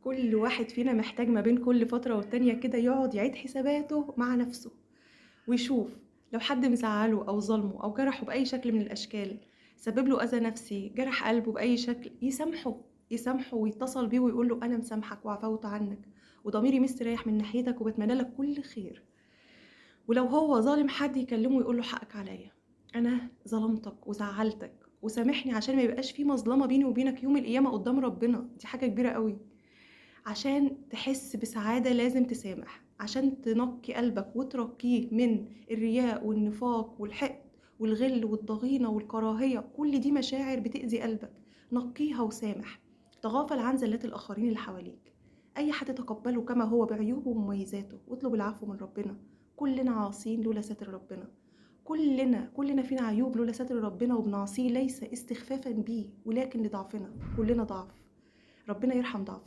كل واحد فينا محتاج ما بين كل فترة والتانية كده يقعد يعيد حساباته مع نفسه، ويشوف لو حد مزعله أو ظلمه أو جرحه بأي شكل من الأشكال، سبب له أذى نفسي، جرح قلبه بأي شكل، يسامحه، يسامحه ويتصل بيه ويقول له أنا مسامحك وعفوت عنك وضميري مستريح من ناحيتك وبتمنى لك كل خير. ولو هو ظالم حد يكلمه ويقول له حقك عليا، أنا ظلمتك وزعلتك وسامحني، عشان ما يبقاش في مظلمة بيني وبينك يوم القيامة قدام ربنا. دي حاجة كبيرة قوي. عشان تحس بسعادة لازم تسامح، عشان تنقي قلبك وترقيه من الرياء والنفاق والحقد والغل والضغينة والكراهية. كل دي مشاعر بتأذي قلبك، نقيها وسامح. تغافل عن زلات الآخرين اللي حواليك، أي حد تقبله كما هو بعيوبه ومميزاته، واطلب العفو من ربنا. كلنا عاصين لولا ستر ربنا، كلنا فينا عيوب لولا ستر ربنا وبنعصيه، ليس استخفافا بيه ولكن لضعفنا. كلنا ضعف، ربنا يرحم ضعفنا.